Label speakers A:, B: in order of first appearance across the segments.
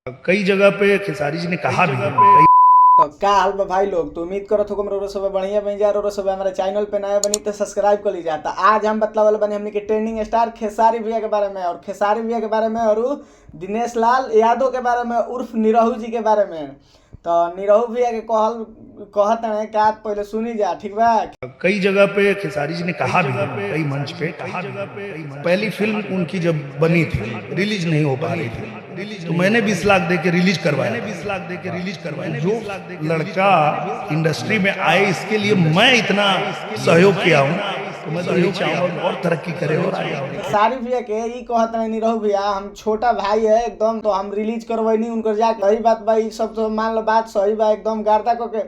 A: कई जगह पे खेसारी जी ने कहा भी है कई
B: तो का हाल बा भाई लोग। तो उम्मीद करत हो रउरा सब बढ़िया बन जा, रउरा सब हमारे चैनल पे नया बनी तो सब्सक्राइब कर लीजिए। तो आज हम बतलावल बनी हमनी के ट्रेंडिंग स्टार खेसारी भैया के बारे में, और खेसारी भैया के बारे में और दिनेश लाल यादव के बारे में उर्फ निरहू जी के बारे में। तो निरहू भैया के कहल कहत है का पहले सुनी जा, ठीक बा।
A: कई जगह पे खेसारी जी ने कहा भी है कई मंच पे कहा भी है। पहली फिल्म उनकी जब बनी थी रिलीज नहीं हो पा रही थी, तो मैंने 20 लाख दे के रिलीज करवाया, 20 लाख दे के रिलीज करवाया। जो लड़का इंडस्ट्री में आए इसके लिए मैं इतना सहयोग किया हूँ, तो मैं तो यही चाहूँगा और तरक्की करे और आगे बढ़े।
B: खेसारी भैया के ई कहत रहे निरहू भैया हम छोटा भाई है एकदम, तो हम रिलीज करवैनी उनकर जाके। सही बात भाई, सब तो मान लो बात सही बा एकदम। गार्दा क के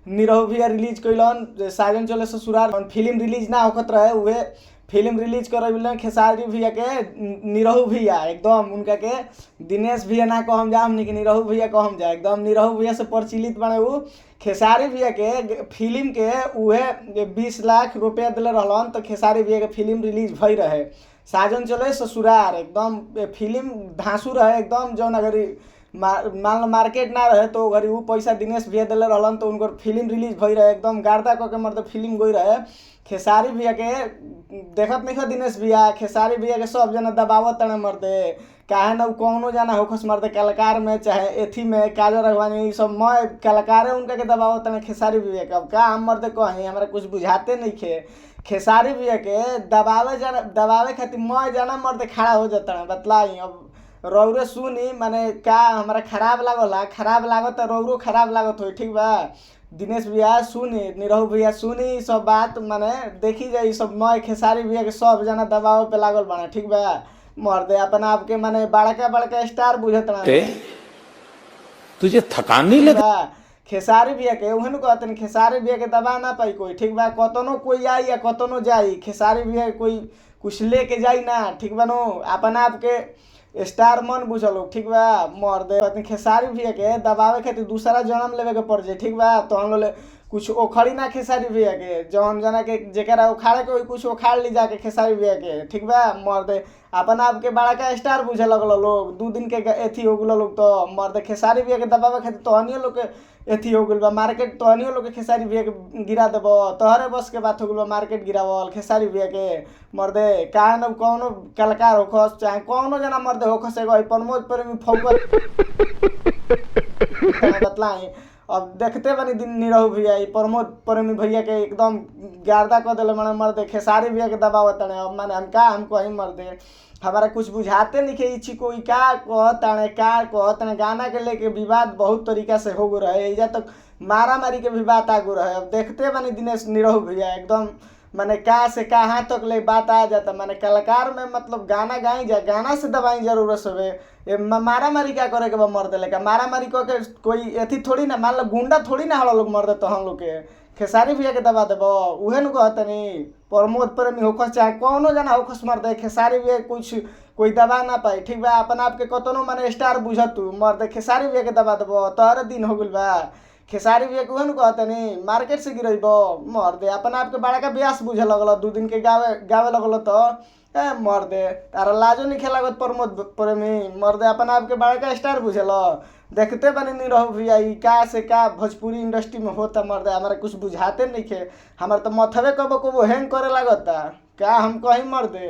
B: निरहू भैया रिलीज कैलन साजन चले ससुराल, फिल्म रिलीज ना होखत रहे, उहे फिल्म रिलीज करवैलन खेसारी भैया के निरहू भैया एकदम। उनका के दिनेश भैया ना कहम जा, हमनी के निरहू भैया कहम जा एकदम। निरहू भैया से प्रचलित बने उ खेसारी भैया के फिल्म के उहे 20 लाख रुपया दिले रहलन, तो खेसारी भैया के फिल्म रिलीज भई रहे साजन चले ससुराल एकदम। फिल्म धांसू रहे एकदम, जौन अगर मान लो मार्केट ना रहे तो अगर उ पैसा दिनेश भैया दिले रहलन तो उनकर फिल्म रिलीज भई रहे एकदम। गार्दा क के मतलब फिल्म गई रहे। खेसारी भैया के देखत नहीं खा दिनेश भैया, खेसारी भैया के सब जना दबावत तड़े मर्दे, काहे ना कौनो जना होखस मर्दे कलाकार में चाहे एथी में काजल राघवानी सब मय कलाकारे उनका के दबावत तड़े खेसारी भैया के। अब का हम मर्दे कहीं हमरा कुछ बुझाते नहीं खे। खेसारी भैया के दबावे जाना, दबावे खातिर मय जना मर्दे खड़ा हो जाता बतलाई। अब रौरे सुनी माने का हमरा खराब लागला, खराब लागत रौरो खराब लागत हो, ठीक बा। दिनेश भैया सुनी, निरहू भैया सुनी सब बात, माने देखी जाई सब मय खेसारी भैया के सब जना दबाव पे लागल बाने, ठीक बा। मर्दे अपन आप के माने बड़का बड़का स्टार बुझत
C: ते तुझे थकान नहीं लग
B: बा। खेसारी भैया के उहे नु कहतन खेसारी भैया के दबा ना पाई कोई, ठीक बा। कतनो कोई आई या कतनो जाई खेसारी भैया कोई कुछ लेके जाई ना, ठीक बा नो। अपन आप के स्टार मन बुझल, ठीक बा। मर्दे खेसारी भैया के दबावे खातिर दूसरा जन्म लेवे के पड़ जाए, ठीक बा। तो हम लोग कुछ ओखड़ी ना खेसारी भैया के, जौन जना के जेकरा उखाड़े के कुछ उखाड़ ली जाके खेसारी भैया के, ठीक बा। मर्दे अपन आप के बड़का स्टार बुझे लगल लोग, 2 दिन के एथी हो गेल लोग। तो मर्दे खेसारी भैया के दबावे खातिर तोहनियो लोग के एथी हो गेल बा मार्केट, तोहनियो लोग के खेसारी भैया के गिरा देबो, तोहरे बस के बात हो गेल बा मार्केट गिरावल खेसारी भैया के। मर्दे काहे न कौनो कलाकार होखस चाहे कौनो जना मर्दे होखस, एगो प्रमोद प्रेमी फौकल बतलाई। अब देखते बनी दिन निरहू भैया प्रमोद प्रेमी भैया के एकदम गार्दा क दिले माने मर्दे खेसारी भैया के दबावत तड़े। अब माने हम का हम कहीं मर्दे हमारा कुछ बुझाते नहीं खे इची कोई का कहताणे का कहताणे। गाना के लेके विवाद बहुत तरीका से हो रहे, एजा तक मारा मारी के भी बात आगू रहे। अब देखते बनी दिनेश निरहू भैया एकदम माने का से कहाँ तक ले बात आ जाता। माने कलाकार में मतलब गाना गाई जा, गाना से दबाई जरूरत सवे। ये मारा मारी क्या करे के बा मर्दे लेका, मारा मारी क के कोई एथी थोड़ी ना, मान लो गुंडा थोड़ी ना हलो लोग मर्दे तो हम लोग के खेसारी भैया के दबा देबो, उहे नु कहतनी प्रमोद प्रेमी होखस चाहे कौनो जना होखस मर्दे खेसारी भैया कुछ कोई दबा ना पाई, ठीक बा। अपन आप के कतनो माने स्टार बुझत तू मर्दे खेसारी भैया के दबा देबो, तोहरे दिन हो गेल बा। खेसारी भैया के उहे नु कहतनी मार्केट से गिरैबो मर्दे, अपन आप के बड़का ब्यास बुझे लगल, 2 दिन के गावे गावे लगल तो ए मर्दे तारा लाजो नहीं खेलागत प्रमोद प्रेमी मर्दे, अपन आप के बड़का स्टार बुझेल। देखते बनी निरहू भैया ई का से का भोजपुरी इंडस्ट्री में होता मर्दे, हमारा कुछ बुझाते नहीं खे। हमार तो मथवे कबो कबो हैंग करे लागता का हम कहीं मर्दे।